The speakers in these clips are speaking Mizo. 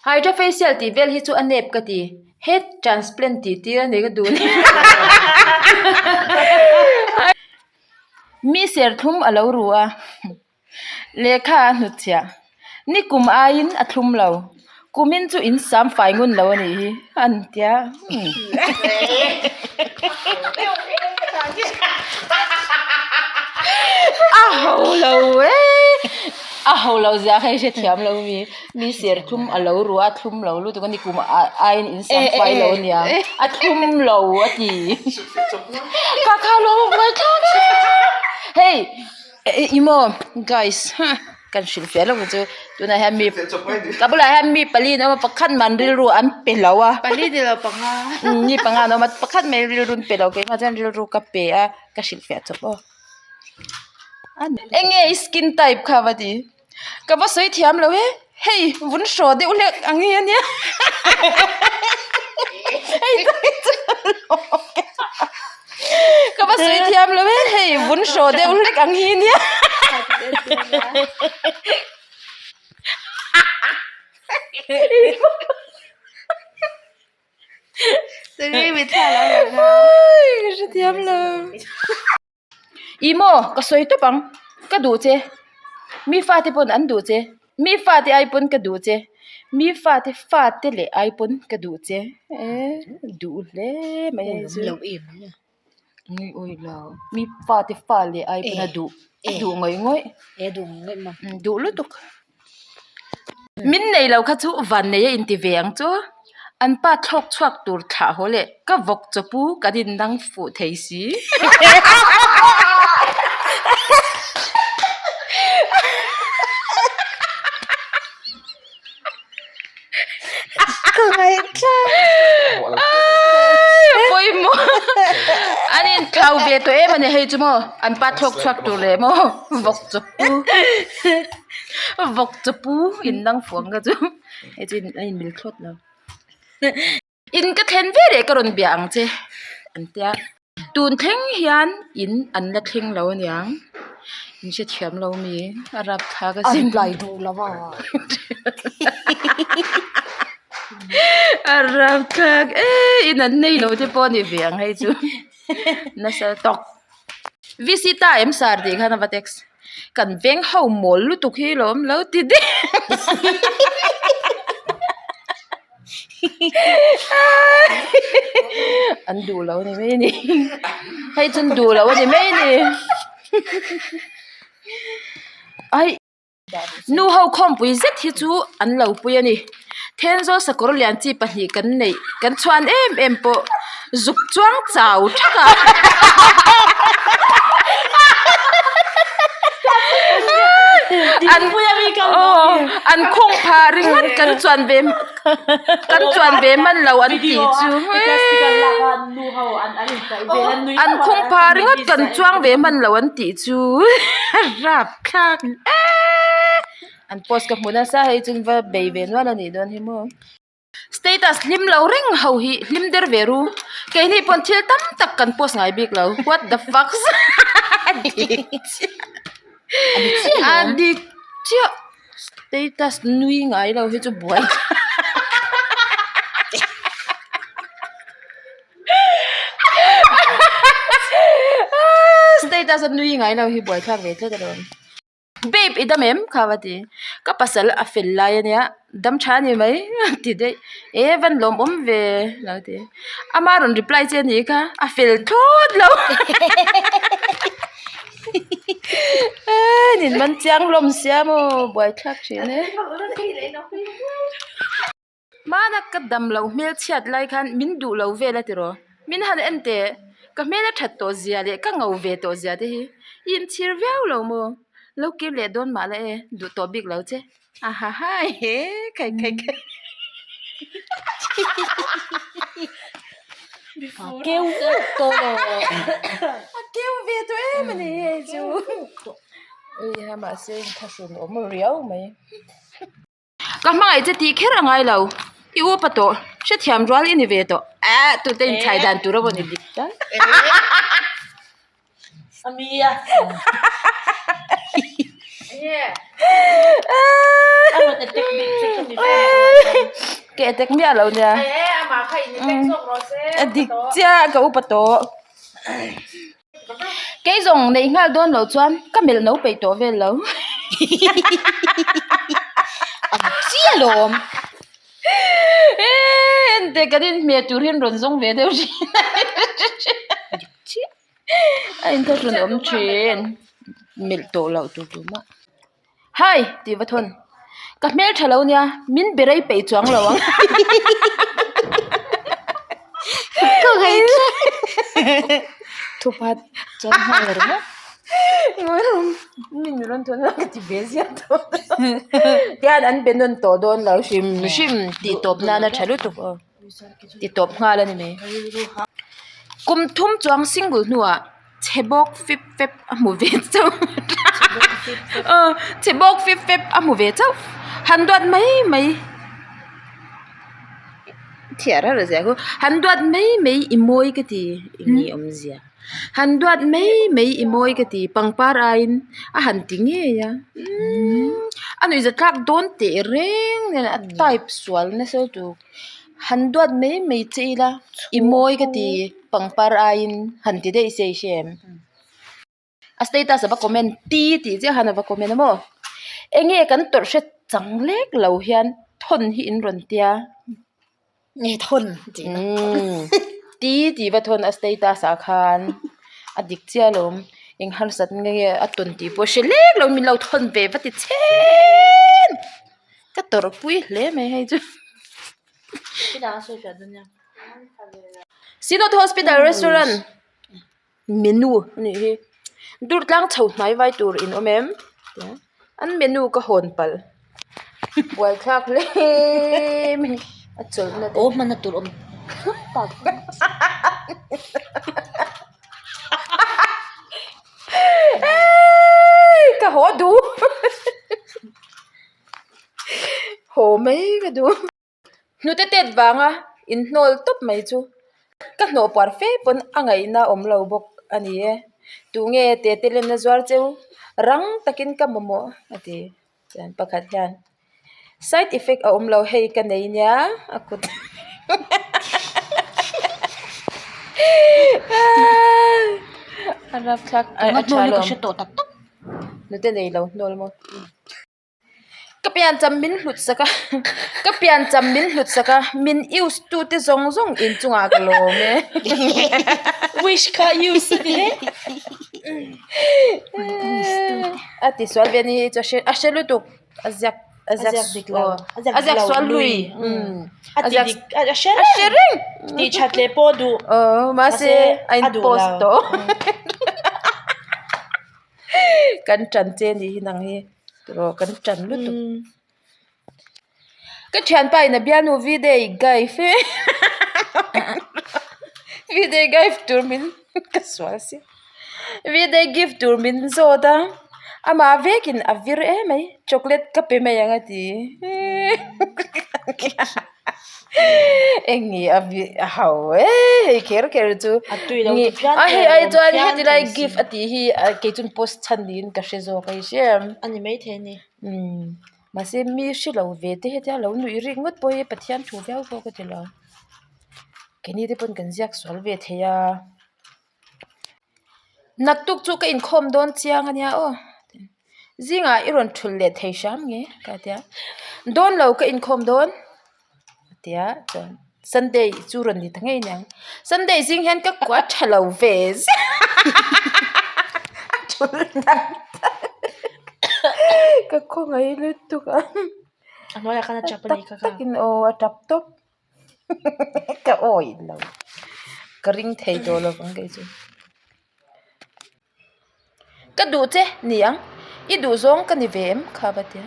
Hydra facial tih vel hi chu a nep ka ti. Head transplant tih tir a ni ka duh ni. Mi serthlum a lo ru a, lehkha a hnutchhiah. Ni kum aiin a thlum lo. Kumin chu in sam fai ngun lo a nih hi an tia. A ho lo e! A ho lo zia kha i hrethiam lo mi. Mi serthlum a lo ru a, a thlum lo lutuk a ni kum aiin in sam fai lo a nia. A thlum lo a ti. Ka kha lo buai thlak e! Hei ih maw guys kan hrilh fiah lawk chu tunah hian mi ka bulah hian mi pali an awm a pakhat man rilru an pe lo a. Pali ni lo panga. Mi panga an awm a pakhat mai rilru an pe lo keimah chuan rilru ka pe a ka hrilh fiah chawp aw. Enge i skin type kha va ti. Ka va sawi thiam lo e, hei vun hraw deuh hlek ang hi a nia hei ka va sawi thiam lo e, hei vun hraw deuh hlek ang hi a nia ka hrethiam lo. Ih maw ka sawi tawp ang ka duh che mi fate pawn an duh che mi fate ai pawn ka duh che mi fate fate leh ai pawn ka duh che eh duh hle mai a chu mi fate fa leh ai pawn a duh a duh ngawih ngawih duh lutuk. Min nei lo kha chu vannei a inti ve ang chu. An pa thlawk chhuak tur thlah haw leh ka vawk chawpu kan indang fuh thei si. Ka ngaihthla. Ai a pawimawh. An inthlau ve tawh em a ni hei chu maw an pa thlawk chhuak tur leh maw vawk chawpu vawk chawpu indang fuh ang kha chu hei chu a inmil thlawt lo. In ka thlen ve leh ka rawn bia ang che an tia. Tun thleng hian in an la thleng lo aniang in hrethiam lo mi a rapthlak a sin An tlai duh lo a. A rapthlak e in an nei lo te pawh a ni ve ang hei chu nasa tawk. VC ta em sar tih khan a va text kan veng ho mawl lutuk hi lawm lo ti deuh. An duh lo a ni mai a ni hei chu an duh lo a ni mai a ni ai nu ho khawmpui zet hi chu an lo pui a ni Thenzawl sakawr lian chi pahnih kan neih kan chhuan em em pawh zuk chuang chau thak a. An an khawng phah ringawt kan chuan ve kan chuan ve hman lo an tih chu an khawng phah ringawt kan chuang ve hman lo an tih chu rapthlak eee an post ka hmu nasa hei chu va bei ve nual a nih dawn hi maw. Status hlim lo reng ho hi hlim der ve ru. Keini pawn thil tam tak kan post ngai bik lo. What the fuck? A dik chiah. A dik chiah. Status nui ngai lo hi chu buai Status a nui ngai lo hi buaithlak ve tlat alawm. Babe i dam em? Kha va ti. Ka pasal a fel lai a nia, dam tha a ni mai a ti daih. E van lawmawm ve lo ti. Ama rawn reply che a nih kha, a fel thlawt lo. Nin man chiang hlawm sia maw buaithlak thin e. Hmana ka dam loh hmel chhiat lai khan min duh lo vel a tiraw? Min han en teh, ka hmel a that tawh zia leh ka ngo ve tawh zia te hi i inchhir viau lo maw? Lo kir leh dawn mah la e, duh tawh bik lo che. Ahahai he khai khai khai. A keu vuk tawh lo. A keu ve tawh em a ni hei chu. Ui ha mahse inthlahrun awm riau mai. Ka hmangaih che tih kher a ngai lo, i upa tawh, hrethiam rual i ni ve tawh, eh tute inchhai dan tur a vawn i dik ta. Ka attack miah lo nia. A dik chiah ka upa tawh. Kei zawng neih nghal dawn loh chuan ka melh no peih tawh vel lo. A dik chiah lawm. Enteh kan inhmeh tur hian rawn zawng ve deuh thin. Dik chiah. A inthlahrun awm thin. Melh tawh loh tur tur mah. Hai! Tih va thawn. Ka hmel tha lo nia, min be rei peih chuang lo ang. Ka ngaih tlat. Thupat chuan nghal ringawt. Min rawn thawn a ka ti ve ziah tawh. Tihian an be nawn tawh dawn lo hrim hrim tih tawp nana tha lutuk aw. Ti tawp nghal a ni mai. Kum thum chuang single hnuah chhe bawk fip fep a hmu ve chauh aw chhe bawk fip fep a hmu ve chauh han duat mai mai chhiar har zia khu han duat mai mai i mawi ka ti eng nge awmzia han duat mai mai i mawi ka ti pangpar aiin a han ti ngei a umm a nuihza tlak dawn teh reng nen a type sual nasa lutuk. Han duat mai mai che ila i mawi ka ti pangpar aiin han ti daih se i hre em? A status a va comment ti tih chiah khan a va comment a maw? Enge kan tawrh hre chang lek lo hian thawn hi in rawn tia. Nge thawn tih na. Ti tih va thawn a status ah khan a dik chiah alawm eng harsat nge a tawn tih pawh hre lek lo min lo thawn ve va ti chhen. Ka tawrh pui hle mai hei chu. Synod Hospital Restaurant menu a nih hi dur tlang chho hnai vai tur in awm em an menu ka hawn palh buaithlak hle mai a chawlhna te aw hmanna tur awm tak. Ka haw duh. Haw mai ka duh. Hnute tet vanga inhnawl tawp mai chu ka hnawh puar fe pawn a ngaihna awm lo bawk a ni e. Tunge tete lenna zuar cheu rang takin ka mamawh a ti. Chuan pakhat hian side effect a awm lo hei ka nei nia a kut a rapthlak a tha lo hnute nei lo hnawl maw. Ka piancham min hlut sak a ka piancham min hlut sak a min use tu te zawng zawng inchungah ka lawm e. Wish kha use a ni e. A ti sual ve a ni hi chu a hre lutuk a ziak a ziak dik lo a ziak sual lui a ti dik a hre reng tih that leh pawh duh aw mahse a in post tawh. Kan tan che nih hi nang hi tiraw kan tan lutuk ka thianpa in a bialnu v-day gift v-day gift tur min ka sual si v-day gift tur min zawt a amah vekin a vir em mai chocolate ka pe mai ang a ti. Eng nge a vi a ho e hei kher kher chu A tui lo ti phian a hei ai chuan heti lai thei si. gift a tih hi kei chuan post chhan niin ka hre zawk a i hria em? A ni maithei a ni. Umm mahse mi hre lo ve te hetia lo nuih rik ngawt pawh hi Pathian thu viau pawh ka ti lo. Keini te pawn kan ziak sual ve thei a. Naktuk chu ka inkhawm dawn chiang a nia aw. Zingah i rawn thulh leh thei hram nge ka tia. Dawn lo ka inkhawm dawn a tia chuan Sunday chu rawn ni ta ngei aniang. Sunday zing hian ka kuah tha lo ve zet a thulh tak tak ka khawngaih lutuk a. A hnuaiah khan a tap a ni kha kha. Tak takin aw a tap tawp. Ka awih lo ka ring thei tawh lo vang kei chu ka duh che ni ang i duh zawng ka ni ve em kha va tia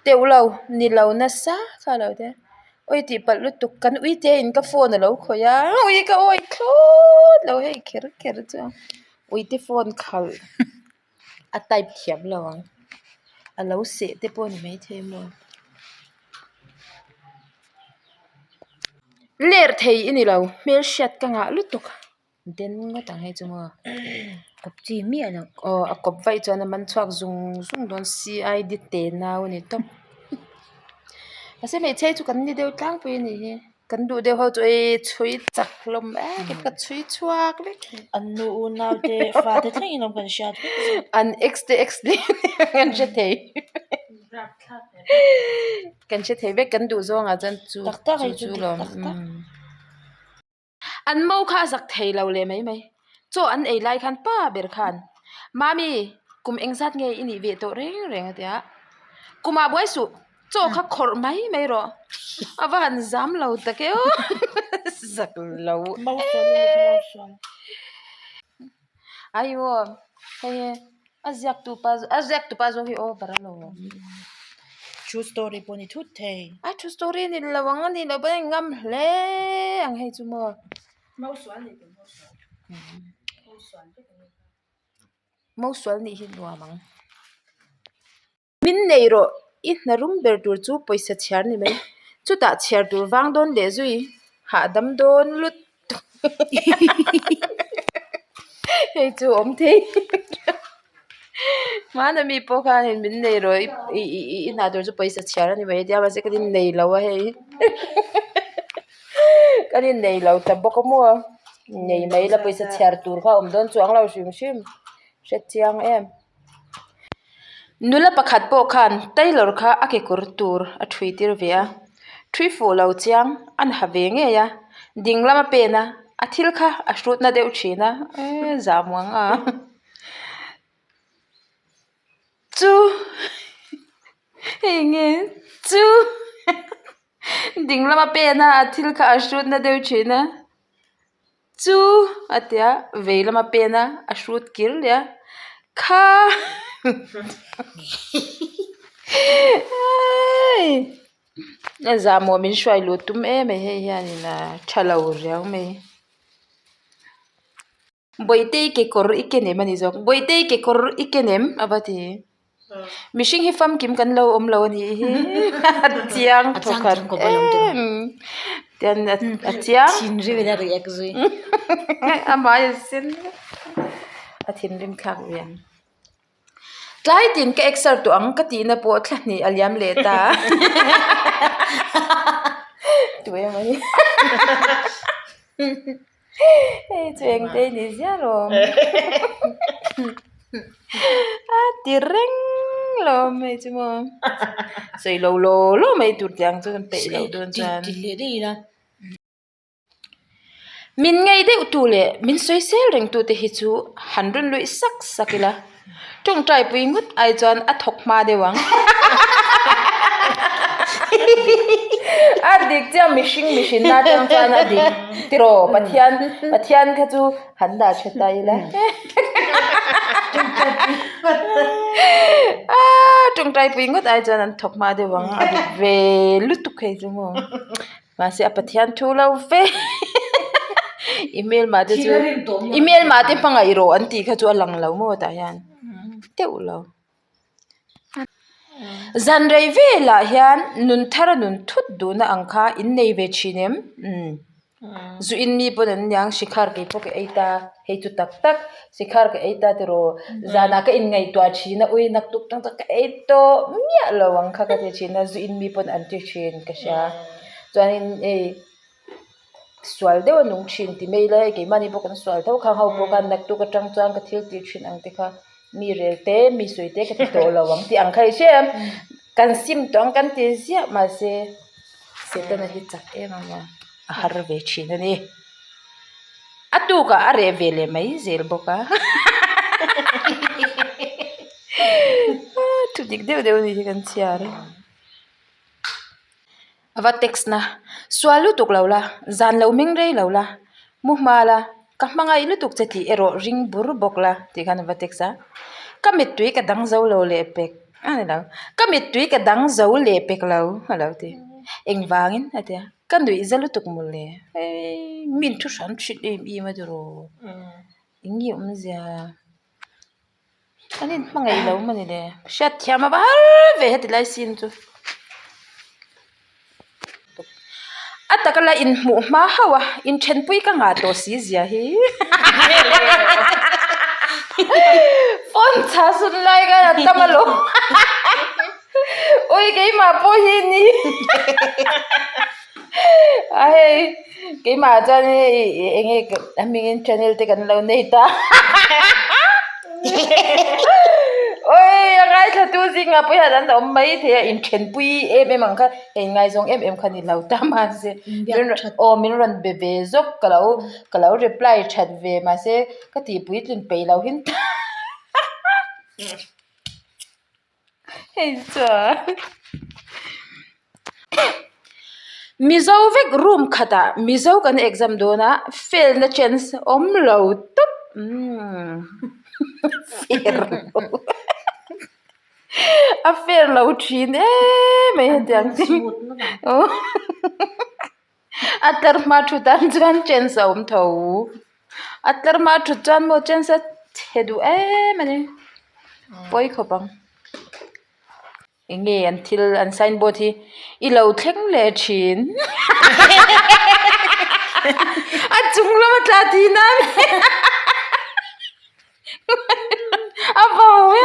teuh lo ni lo nasa kha lo tia awi tih palh lutuk kan ui te in ka phone a lo khawih a ui ka awih thlawt lo hei kher kher chu ui te phone khalh a type thiam lo ang a lo seh te pawh a ni maithei maw ler thei i ni lo hmelhriat ka ngah lutuk den ngawt ang hei chu maw. Kawp chi miah loh. Aw a kawp vaih chuan a man chhuak zung zung dawn CID te nau a ni tawp. Mahse hmeichhe hi chu kan ni deuh tlangpui a nih hi. Kan duh deuh ho chu ei chhui chak hlawm em em ka chhui chhuak vek. An nu unau te fa te thlengin lawm kan hriat vek chu. An ex te ex te kan hre thei. Kan hre thei vek kan duh zawngah chuan chu chu chu lawm. An mo kha a zak thei lo leh mai mai. Chaw an ei lai khan pa ber khan, Mami, kum engzat nge i nih ve tawh reng reng a ti a. Kumah buai suh, chaw kha khawrh mai mai rawh. A va han zam lo tak e aw, zak lo e. Aiaw, hei hi a ziaktu pa a ziaktu pa zawk hi over a lo. True story pawh ni thut thei. A true story ni lo ang a nih loh pawh a ngam hle ang hei chu maw. Mausual nih tur mausual. Mausual vek a ni. Mausual nih hi nuam ang. Min nei rawh, i hna rum ber tur chu pawisa chhiar ni mai. Chutah chhiar tur vang dawn leh zui, hahdam dawn lut Hei chu awm thei Hmana mi pawh khanin min nei rawh i i hna tur chu pawisa chhiar a ni mai tia mahse kan innei lo a hei kan innei lo ta bawk a maw nei mai la pawisa chhiar tur kha a awm dawn chuang lo hrim hrim hrechiang em. Nula pakhat pawh khan tailor kha a kekawr tur a thui tir ve a, thui fuh lo chiang a nha ve ngei a, ding lama pen a, a thil kha a hrutna deuh thin a, eee zah muang a chu hei nge chu ding lama pen a a thil kha a hrutna deuh thin a. Chu a ti a, vei lama pen a, a hrut kir leh a, kha a zahmawh min hruai luh tum em mai hei hianin a tha lo riau mai. Bawihte i kekawr i ken em a ni zawk, Bawihte i kekawr i ken em a va ti. Mihring hi famkim kan lo awm lo a nih hi a chiang thawkhat em tian a chiang Thinrim in a react zui a hmai a sen vek a thinrim thlak ve ang. Tlai tin ka exer tawh ang ka tihna pawh thla hnih a liam leh ta tu emaw hi Hei chu engte i nih ziah lawm a ti reng lawm hei chu maw sawi lo law law mai tur tih ang chu kan peih loh dawn chuan min ngei deuh tu leh min sawi sel reng tu te hi chu han rawn luih sak sak ila tawngtai pui ngawt ai chuan a thawk hma deuh ang a dik chiah mihring mihrin na atang chuan a dik tiraw pathian pathian kha chu han dah tha ta ila tawngtai pui ngawt ai chuan an thawk hma deuh ang a dik ve lutuk hei chu maw. Mahse a Pathian thu lo ve i hmelmah te chu i hmelmah te hmangaih rawh an tih kha chu a lang lo maw tah hian teuh lo. Zan rei velah hian nun thar a nun thut duhna ang kha in nei ve thin em? Umm zu in mi pawn an niang Shikhar kei pawh ka ei ta hei chu tak tak Shikhar ka ei ta tiraw zanah ka inngaihtuah thin a ui naktuk tang chuan ka ei tawh miah lo ang kha ka ti thin a zu in mi pawn an ti thin ka hria chuanin hei sual deuh a nung thin ti mai ila hei keimahni pawh kan sual tho khang ho pawh khan naktuk atang chuan ka thil tih thin ang te kha mi rel te mi sawi te ka ti tawh lo ang tih ang kha i hria em kan sim tawh ang kan ti ziah mahse Setana hi chak em ang a a har ve thin a ni. A tukah a reh ve leh mai zel bawk a thu dik deuh deuh a nih hi kan chhiar a va text na sual lutuk lo la zan lo meng rei lo la mu hma la ka hmangaih lutuk che tih erawh ring bur bawk la tih khan a va text a ka mittui ka dang zo lo leh pek a ni lo ka mittui ka dang zo leh pek lo a lo ti engvangin a ti a. Ka nuih za lutuk mawle hei min thu hran hrilh em em a tiraw eng nge awmzia an inhmangaih lo mawni le hriatthiam a va har ve heti lai scene chu a taka la inhmuh hma hauh a inthenpui ka ngah tawh si zia hi. Phone chah sun lai khan a tam alawm. Ui keimah pawh hi ni. A hei keimah chuan hei eng nge a hmingin channel te kan lo nei ta. Ui a ngaithla tu zingah pawh hian an awm mai thei a inthenpui em em ang kha hei ngaizawng em em kha ni lo ta mahse aw min rawn be ve zawk ka lo ka lo reply that ve mahse ka tih puitlin peih loh hin hei chuan Mizo vek room khatah Mizo kan exam dawn a fail na chance awm lo tawp umm fair lo a fair lo thin em mai hetiang te a tlar hma thu tan chuan chance a awm tho a tlar hma thut chuan maw chance a chhe duh em a ni pawi khawp ang. Eng nge an thil an sign board hi i lo thleng leh thin a chung lama tla tih na a vau e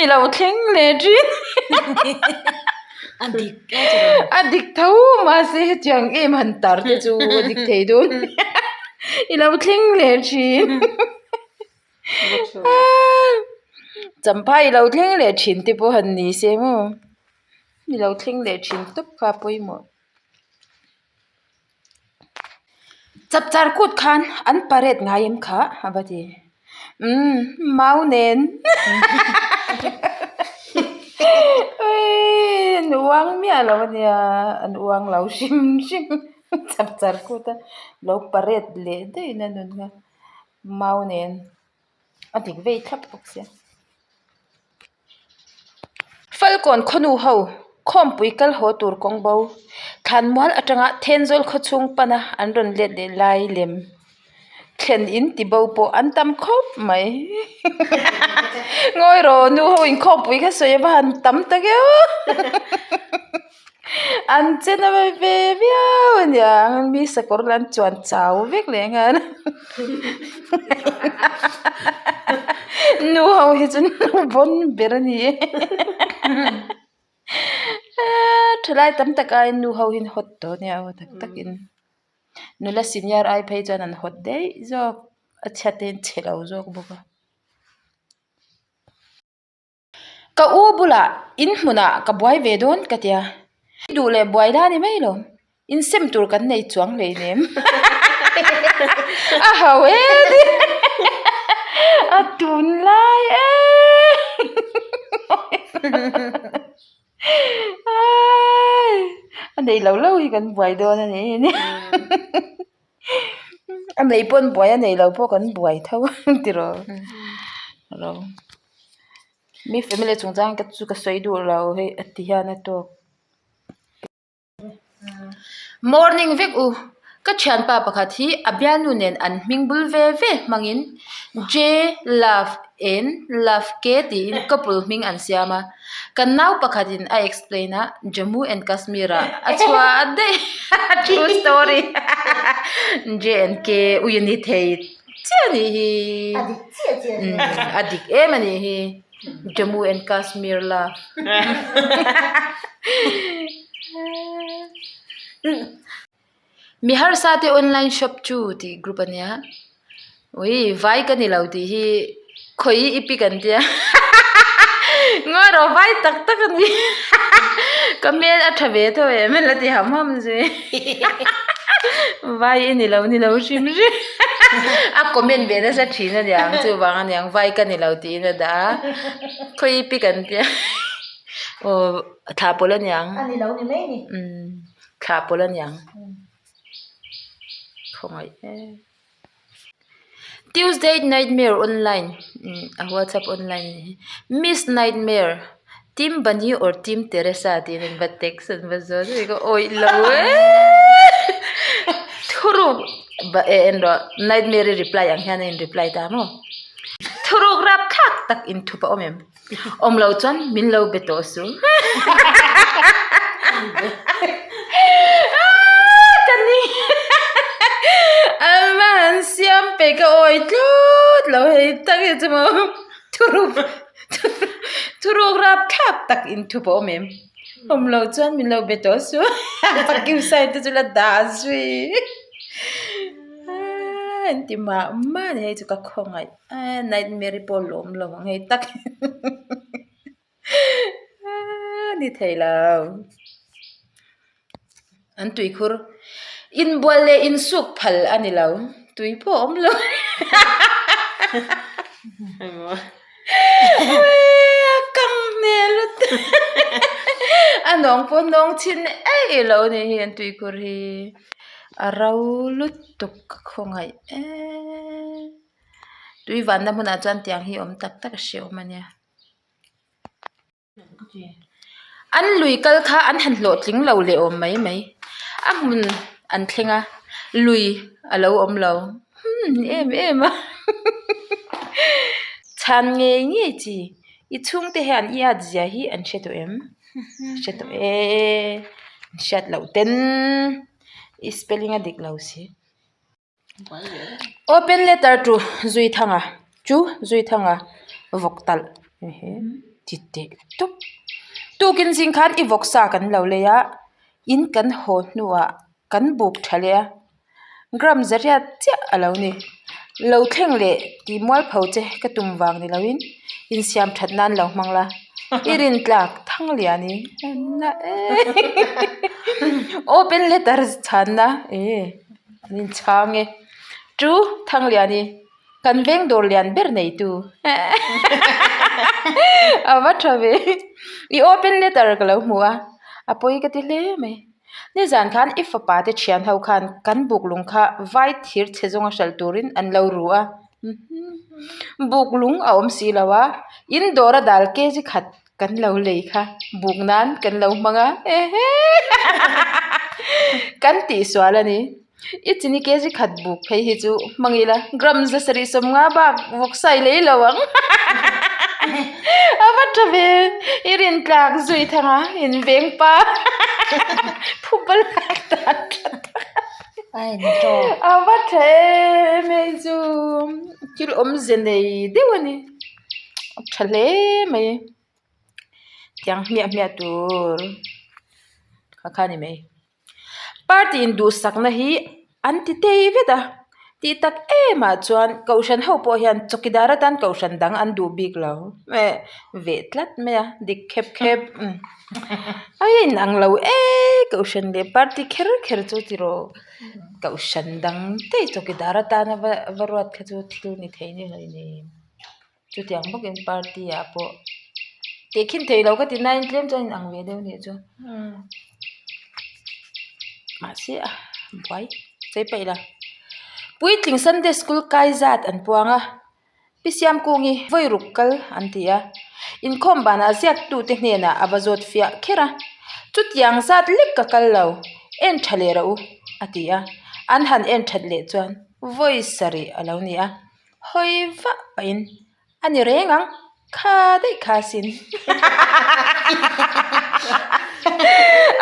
i lo thleng leh thin a dik e chuan a dik tho mahse hetiang em han tar te chu a dik thei dawn i lo thleng leh thin. Champhai i lo thleng leh thin te pawh han ni se maw i lo thleng leh thin tawp kha a pawimawh. Chapchar kut khan an parade ngai em kha a va ti umm mau nen an uang miah lo a nia an uang lo hrim hrim chapchar kut a lo parade leh daih na nun kha. Mau nen a dik vei thlap bawk sia. Falkawn khawnu ho khawmpui kal haw tur kawng bo thlanmual atanga Thenzawl khawchhung pana an rawn let leh lai lem thlen in ti bo pawh an tam khawp mai. Ngawi rawh nu ho in khawmpui kha sawi a va han tam tak e aw. An che na ve viau a niang mi sakawr lah an chuan chau vek leh nghal nu ho hi chu nu bawn ber a ni e thalai tam tak aiin nu ho hi an hawt tawh a nia aw tak takin nula senior ai phei chuan an hawt daih zawk a chhiat te hi an chhe lo zawk bawk a. Ka u bulah in hmunah ka buai ve dawn ka tia. I duh leh buai la ni mai lo. Insem tur kan nei chuang hlei nem. A ho e ni. A tunlai e. A nei lo lo hi kan buai dawn a ni. A nei pawn buai a nei lo pawh kan buai tho ang tiraw ro mi family chungchang ka chu ka sawi duh lo hei a ti hian a tawk morning vek u ka thianpa pakhat hi a bialnu nen an hming bul ve ve hmangin J love N love K tiin couple hming an siam a. Kan nau pakhatin a explain a, Jammu and Kashmir ah a chhuah daih a true story J&K ui a ni thei chiah a nih hi A dik chiah chiah umm a dik em a nih hi Jammu and Kashmir love Mi harsa te online shop chu tih group a nia ui vai ka ni lo tih hi khawi i pic an tia ngawi rawh vai tak tak a ni ka hmel a tha ve tho em la ti ham ham zui vai i ni lo ni lo hrim hrim a comment ve nasa thin a niang chuvang a niang vai ka ni lo tiin a dah a khawi i pic an tia aw thla pawlh a niang a ni lo ni mai ni umm. Thla pawlh a niang. Khawngaih em. Tuesday nightmare online a whatsapp online a nih hi. Miss nightmare team bunny or team teresa tiin an va text an va zawt a ni ka awih lo eee thuruk eh en rawh nightmare i reply ang hian a in reply ta maw thuruk rapthlak tak inthup a awm em. Awm lo chuan min lo be tawh su. Ka ni an va han siam peih ka awi tlut lo hei tak hi chu maw. Thuruk thuruk rapthlak tak in thu pawh awm em? Awm lo chuan min lo be tawh suh a kiu side te chu la dah zui aaa an ti mah mah a ni hei chu ka khawngaih aaa nightmare pawh lawm lo ang hei tak aaa ni thei lo an tuikhur inbual leh insuk phal a ni lo tui pawh a awm lo a kang hmel lutuk a nawng pawh nawng chhin eih lo a ni hi an tuikhur hi a ro lutuk ka khawngaih eee tui vanna hmunah chuan tiang hi awm tak tak a hre awm a nia. An lui kal kha an han hlawhtling lo leh awm mai mai. A hmun an thleng a, lui a lo awm lo. Umm em em a chhan ngei ngei chi i chhungte hian i at zia hi an hre tawh em? Hre tawh e an hriat loh ten i spelling a dik lo si. Open letter to Zuithanga chu Zuithanga vawk talh ti teh tawp tukin zing khan i vawk sa kan lo lei a in kan haw hnuah kan buk tha leh a gram zariat chiah a lo ni lo thleng leh tih mualpho che ka tum vang ni loin insiam that nan lo hmang la i rin tlak thang lian i open letter chhanna eh. An inchhang e. Chu Thangliani, kan veng dawr lian ber neitu. A va tha ve. I open letter ka lo hmu a, a pawi ka ti hle mai. Nizan khan i fapa te thian ho khan kan buk lung kha vai thir chhe zawnga hralh turin an lo ru a. Buk lung a awm si lo a, in dawr a dal kg khat Kan lo lei kha buk nan kan lo hmang a ehe kan tih sual a ni i chini kg khat buk phei hi chu hmang ila gram za sarih sawmnga bak vawksa i lei lo ang a va tha ve i rin tlak zui thang a in veng pa phuba lak dan tha tak a va tha em hei chu thil awmze nei deuh a ni. A tha hle mai tiang hmiah hmiah tur kha kha a ni mai party in duhsakna hi an ti tei vet a tih tak em ah chuan kohhran ho pawh hian chawkidar atan kohhran dang an duh bik lo eh veh tlat mai a dik khep khep a inang lo e kohhran leh party kher kher chu tiraw kohhran dang daih chawkidar atana va va ruat kha chu thil ni thei ni hlei nei. Chutiang bawkin party ah pawh tehkhin theih loh ka ti nain tlem chuan inang ve deuh anih chu mahse a buai chei paih la puitling sunday school kai zat an puang a pi siamkungi vawi ruk kal an ti a inkhawm banah ziaktute hnenah a va zawt fiah kher a chutiang zat lek ka kal lo en tha leh rawh u a ti a an han en that leh chuan vawi sarih a lo ni a. Hawi vah pahin a ni reng ang, kha daih kha asin.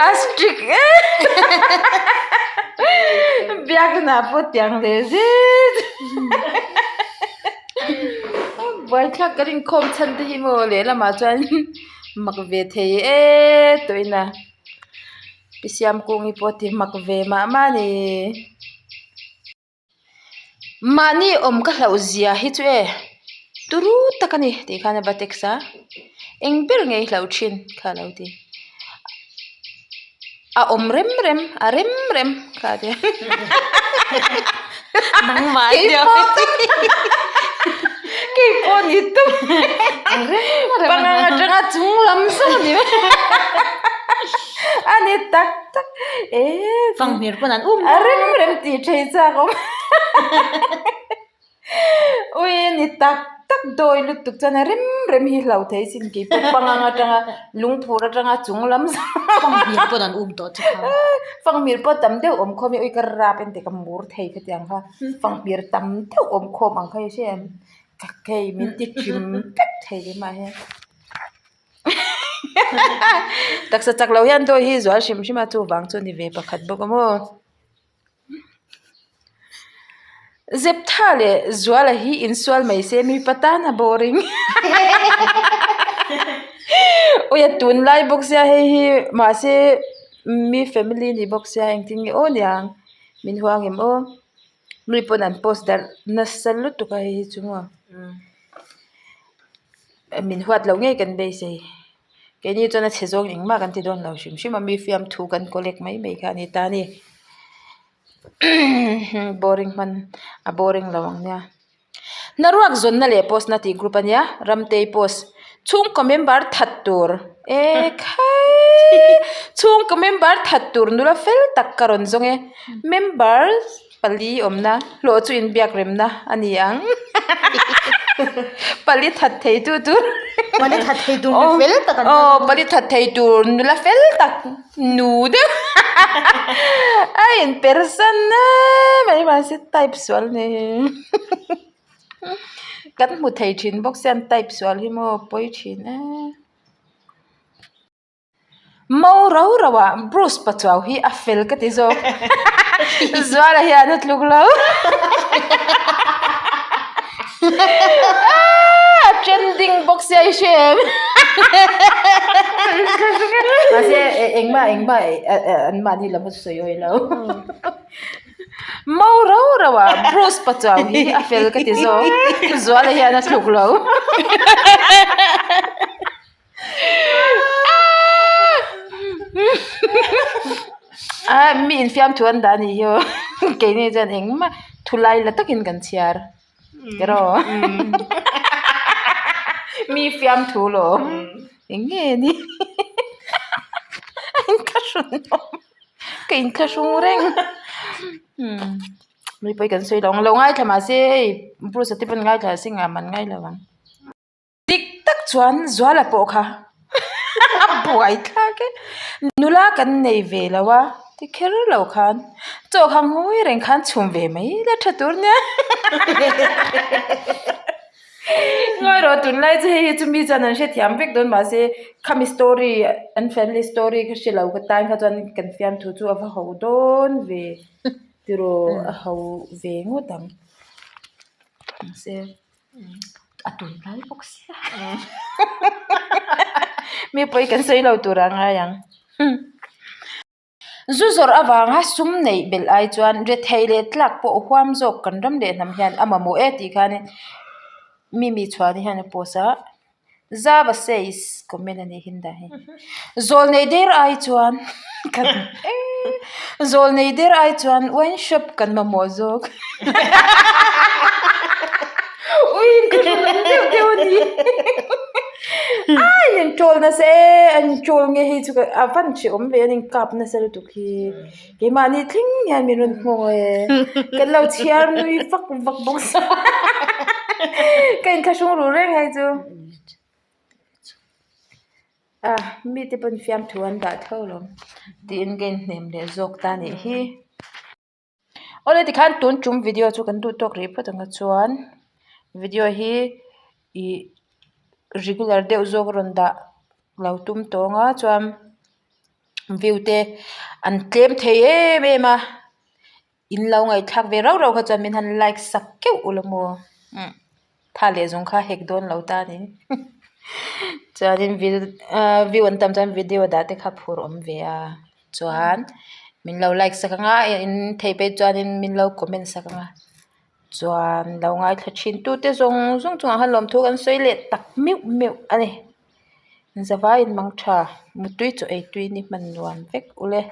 A strict em Biakna pawh tiang leh zet. Buaithlak kan inkhawm chhan te hi maw lehlamah chuan mak ve thei e tawhin a. Pi Siamkungi pawh ti mak ve mah mah a ni. Mahni awm ka hlauh zia hi chu e turu tak a ni tih khan a va text a eng ber nge i hlauh thin kha a lo ti a awm rem rem a rem rem kha a ti a keipawh ni tum pangang atanga chung lam zawk a ni mai a ni tak tak e Fanghmir pawn an um a rem rem tih thei chak awm ui ni tak tak dawi lutuk chuan a rem rem hi hlo thei sin kei pawh pangang atanga lungphur atanga chung lam Fanghmir pawn an um tawh che kha Fanghmir pawh tam deuh awm khawm hi ui ka rap en teh ka mur thei khatiang kha Fanghmir tam deuh awm khawm ang kha i hria em ka hei min ti thim vek thei lemah hian. Taksa chak lo hian dawi hi zual hrim hrim a chuvang chu a ni ve pakhat bawk a maw. Zeptha leh Zuala hi insual mai se mipa tan a boring. Ui a tunlai bawk sia hei hi mahse mi family ni bawk sia engtin nge aw niang min huang em aw mi pawn an post darh nasa lutuk a hei hi chu maw min huat loh ngei kan beisei. Keini chuan a chhe zawng engmah kan ti dawn lo hrim hrim a mi fiamthu kan collect mai mai kha a ni ta a ni boring hman a boring lo ang nia hnaruak zawnna leh post na tih group a nia ramtei post chhungkaw member that tur ekhai chhungkaw member that tur nula fel tak ka rawn zawng e member pali awmna hlawh chu inbiak remna a ni ang pali that thei tu tur pali that thei tur mi fel tak an aw pali that thei tur nula fel tak nu deuh a inpersan mai mahse type sual nei kan hmu thei thin bawk sia an type sual hi maw pawi thin e. Mo rau rau ah Bruce Pachuau hi a fel ka ti zawk Zuala hian a tluk lo a trending bawk sia i hre em mahse engmah engmah an mahni lam a sawi awi lo Mo rau rau ah Bruce Pachuau hi a fel ka ti zawk Zuala hian a tluk lo. Ah mi infiam thu an dah a nih hi aw keini chuan engmah thu lai la takin kan chhiar tiraw mi fiam thu lo eng nge ni a inthlahrun awm ka inthlahrung reng mi pawi kan sawi lo ang lo ngaithla mahse hei Bruce a te pawn ngaithla se ngah man ngai lo ang. Dik tak chuan Zuala pawh kha a buai thlak e. Nula kan nei ve lo a ti kher lo khan chaw kha ngawi reng khan chhum ve mai la tha tur nia. Ngawi rawh tunlai chu hei hi chu mi chuan an hrethiam vek dawn mahse khami story an family story kha hre lo ka tan kha chuan kan fiamthu chu a va ho dawn ve tiraw a ho ve ngawt ang mahse. A tun lai bawk sia mi pawi kan sawi lo tur a ngai ang zu zawrh avanga sum neih belh ai chuan rethei leh tlak pawh huam zawk kan ram leh hnam hian a mamawh e tih khanin mimi chhuani hian a post a zava says comment a nih hi dah hi zawl nei der ai chuan kan zawl nei der ai chuan wine shop kan mamawh zawk ui ka hre lo deuh deuh a ni a in troll nasa e an troll nge hei chu a van hrehawm ve an inkap nasa lutuk hi keimahni thleng hian min rawn nghawng e kan lo chhiar nui vak vak bawk sia ka inthlahrung ru reng hei chu a mite pawn fiamthu an dah tho lo tiin ka inhnem leh zawk ta a nih hi awle tikhan tun tum video chu kan duh tawk rih phawt ang a chuan video hi ih regular deuh zawk a rawn dah lo tum tawng a chuan. View te an tlem thei em em a in lo ngaihthlak ve rauh rauh kha chuan min han like sak keuh ula maw umm tha leh zawng kha hek dawn lo ta a ni chuanin ahh view an tam chuan video dah te kha phur awm ve a chuan min lo like sak ang a in theih phei chuanin min lo comment sak ang a chuan lo ngaithla thin tute zawng zawng chungah khan lawmthu kan sawi leh tak meuh meuh a ni. Zavaiin mang tha mutui chaw ei tui ni hman nuam vek ule.